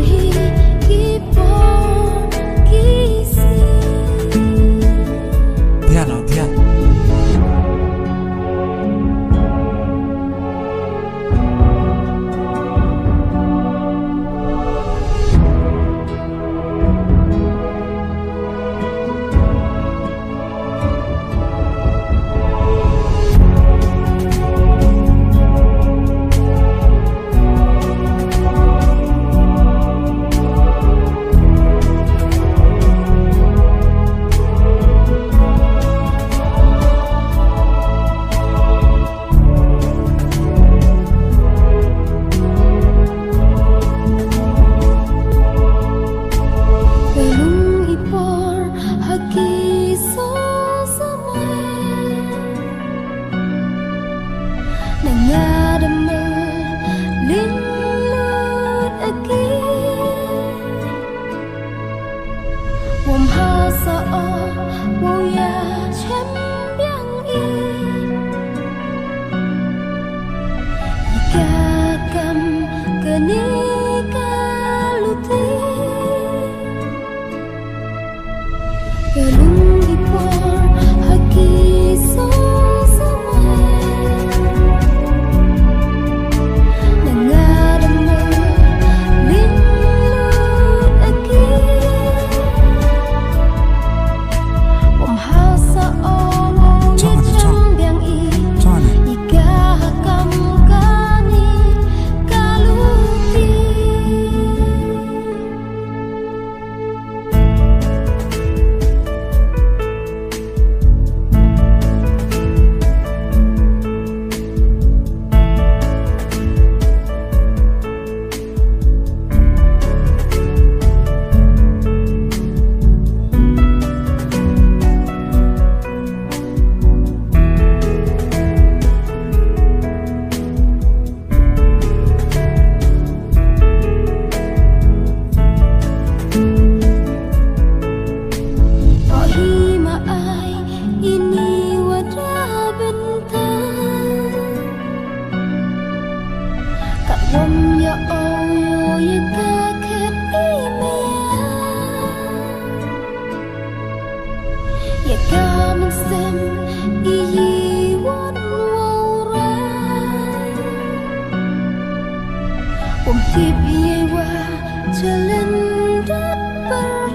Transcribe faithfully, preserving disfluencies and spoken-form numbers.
Hi ki por ki sien. Ïa, no, ïa. Ka lung i por ha ki soo samoi. Na nga da mel ling lut ha ki. Wom ha sa o, wo ya chem biang i. I ka kam kani ka luti. Ka lung i por ha ki soo samoi. Na nga da mel ling lut ha ki. Wom ha sa o, wo ya chem biang i. I ka kam kani ka luti. O hi ma ai ini wada bynta. Kat wom ya o yo ya ka khet i maya. Ya ka mynsiem i yi won wow rai. Wom tip ye wa jalen dap per